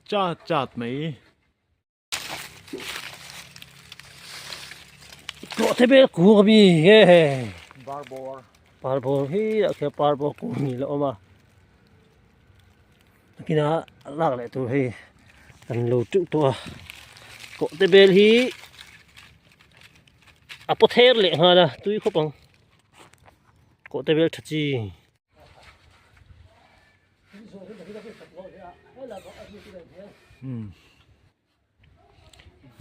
Chat chat mai. Tawh te bel kung a mi nge he. Barbawr. Parbawr hi ah khian parbawr kung ni la awm a. Nakina lak leh tur hei kan lo teuh tawh a. Tawh te bel hi a paw ther leh nghal a tui khawp ang. Kawh te bel tha chi.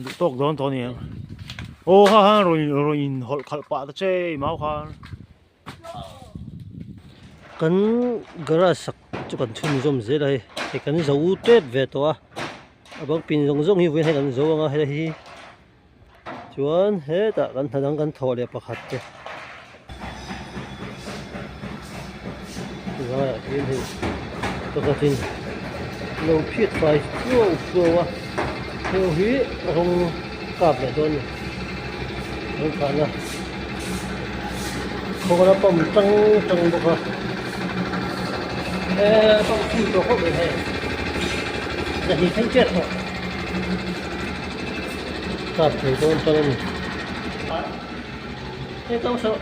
Duh tawk dawn tawh a ni ang. Aw kha khan rawn rawn in hawlh khalh pah ta che mau khan. Kan garage sak chu kan chhunzawm zel a hei. Hei kan zo tep ve tawh a. A bang pin zawng zawng hi vawiin hei kan zo ang a helai hi. Chuan hetah kan hna dang kan thawh leh pakhat te tilaiah hian hei pakhatin lo phiat fai thuau thuau a heng hi rawng kap leh dawn a ni rawng kahna khawl a pump tang tang bawk a eee pump thui tawh khawp mai hei zahnih thleng chiah tawh. Kap thei dawn tan a ni. Hei tang saw.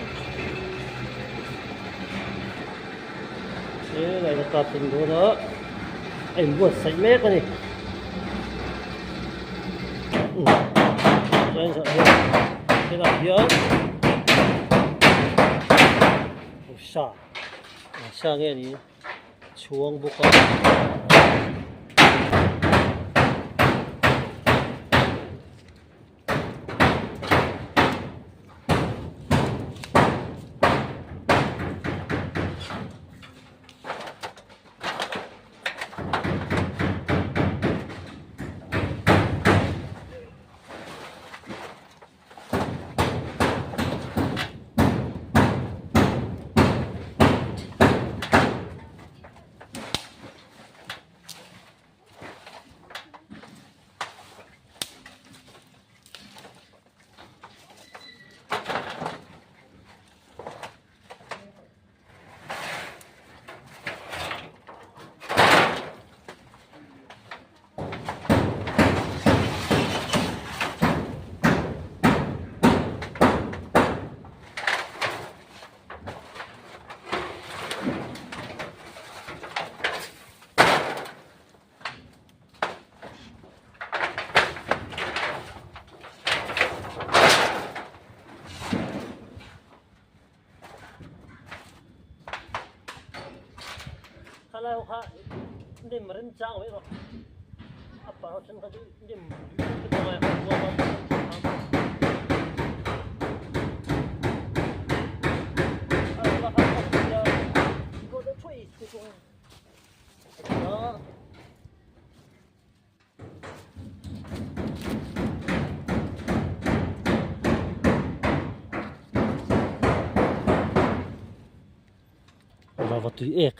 He lai ka kap tan dawn a. A inbuatsaih mek a ni. Chuan zawh hian helai hian sa sa nge ni chhuang bawk a. Khalai ho kha lim rem chang mai rawh a par ho then kha chu lim Lava tui ek.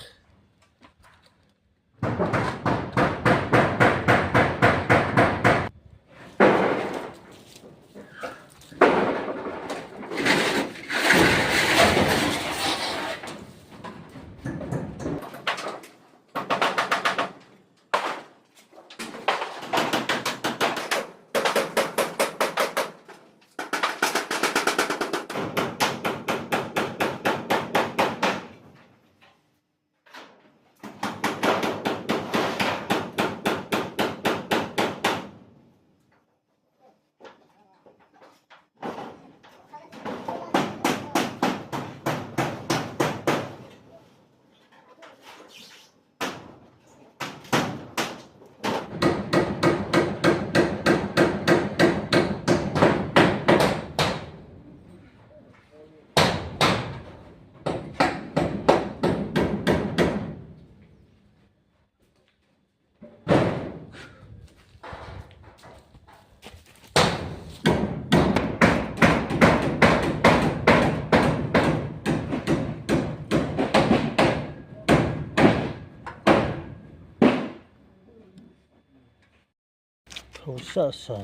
Tho sa sa.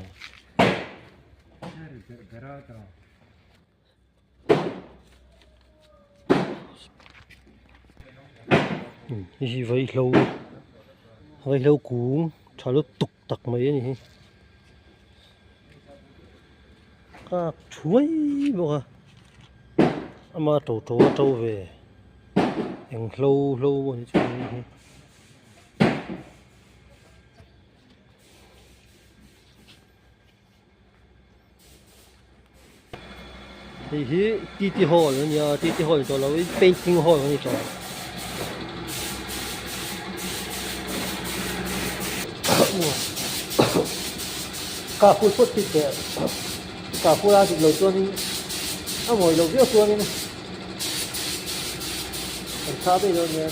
Hei hi vaihlo vaihlo kung tha lutuk tak mai a ni hi kak thuai bawk a ama to to a to ve eng hlo hlo a ni chu hei hi. Hei hi T T hall a nia T T hall ni tawh lo in painting hall a ni tawh kah phut phut thit teh kah phut a dik lo chuanin a mawi loh viau chuanin an tha daih dawn nia.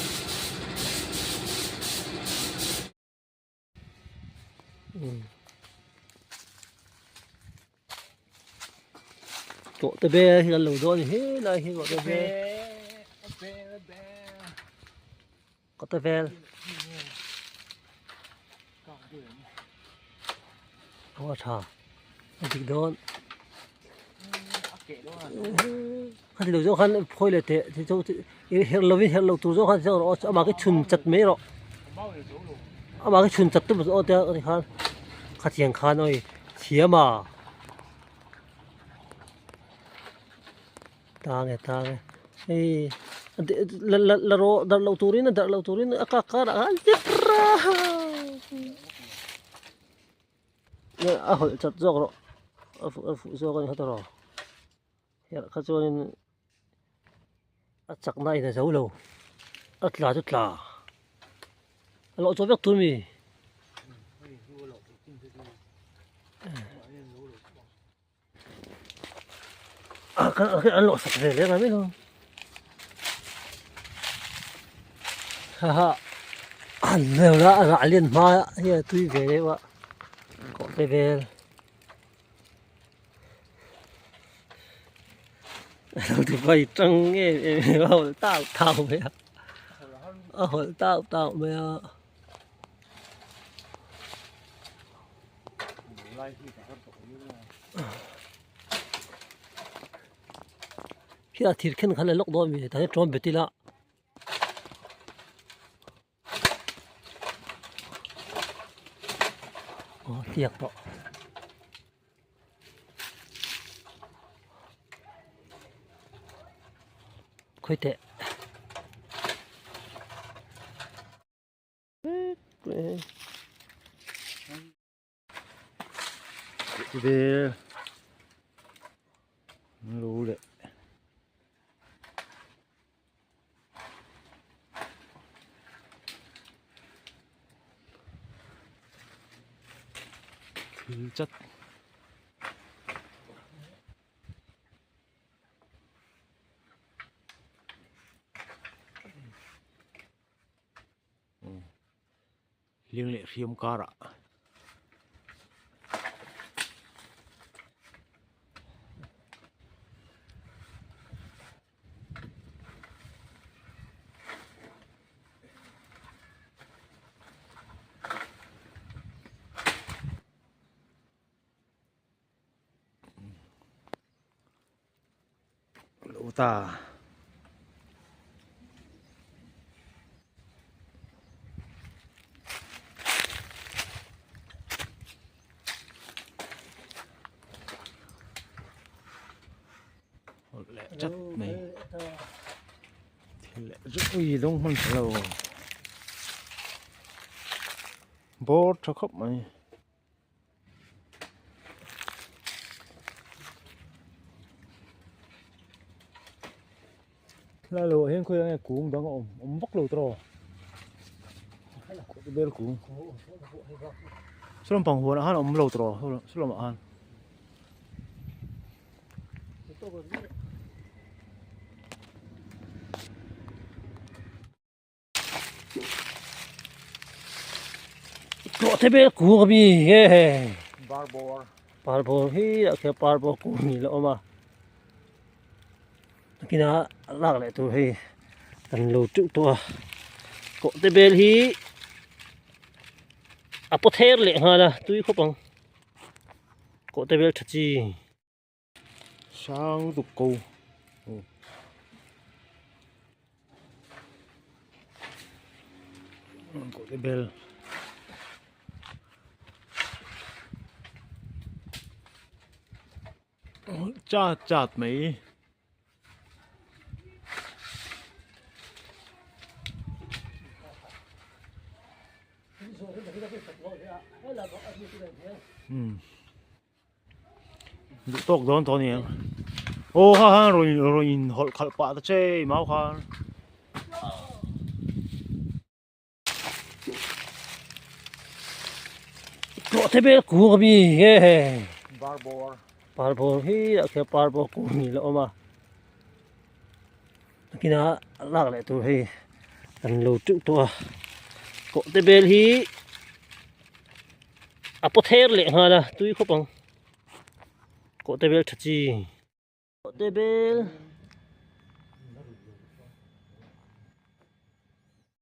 Tawh te vel hi kan lo dawn a ni helai hi tawh te vel tawh te vel aw a tha a dik dawn kha ti lo zawk khan phawi leh teh ti chu herh lovin herh lo tur zawk khan zawk rawh aw amah khi chhun chat mai rawh amah khi chhun chat tum aw tia tikhan khatiang khan awi thiam a tang e tang e hei la la la rawh darh loh turin a darh loh turin a kak karah khan zep a hawlh chat zawk rawh a fuh a fuh zawk a ni kha tawh rawh herh kha chuanin a chakna in a zo lo a tla chu tla a lawh chawp vek tur mi an lawh sak ve leh mai lo haha an leu la a rah lian hma hi a tui ve deuh a kawh te vel lo ti vai tang em em a hawlh tau tau mai a a hawlh tau tau mai a. Khi a thir khen khan a lawk dawn mi tah hian ṭawm bet ila. Aw hliak tawh. Khawi teh. Vel lo leh thil chat. Hling leh hriam karah Lo ta. Leh chat mai. Thil leh zuk ui dawng hman lo. Bawr tha khawp mai. Lai lo ah hian khawi enge kung dang a awm awm vak lo tawh bel kung saw lampang huan ah khan a awm lo tawh saw lamah khan. Tawh te vel kung a mi nge Parbawr Parbawr hi ah khian parbawr kung ni la awm a nakinah lak leh tur hei kan lo teuh tawh a tawh te bel hi a paw ther leh nghal a tui khawp ang kawh te bel tha chi. Sang lutuk ko. Kawhte bel. Chat chat mai. Duh tawk dawn tawh a ni ang. Aw kha khan rawn rawn in hawlh khalh pah ta che mau khan. Tawh te bel kung a mi nge he. Barbawr. Barbawr hi ah khian barbawr kung ni la awm a. Nakinah lak leh tur hei kan lo teuh tawh a. Tawh te bel hi a paw ther leh nghal a tui khawp ang. Kawhte bel tha chi. Kawhte bel.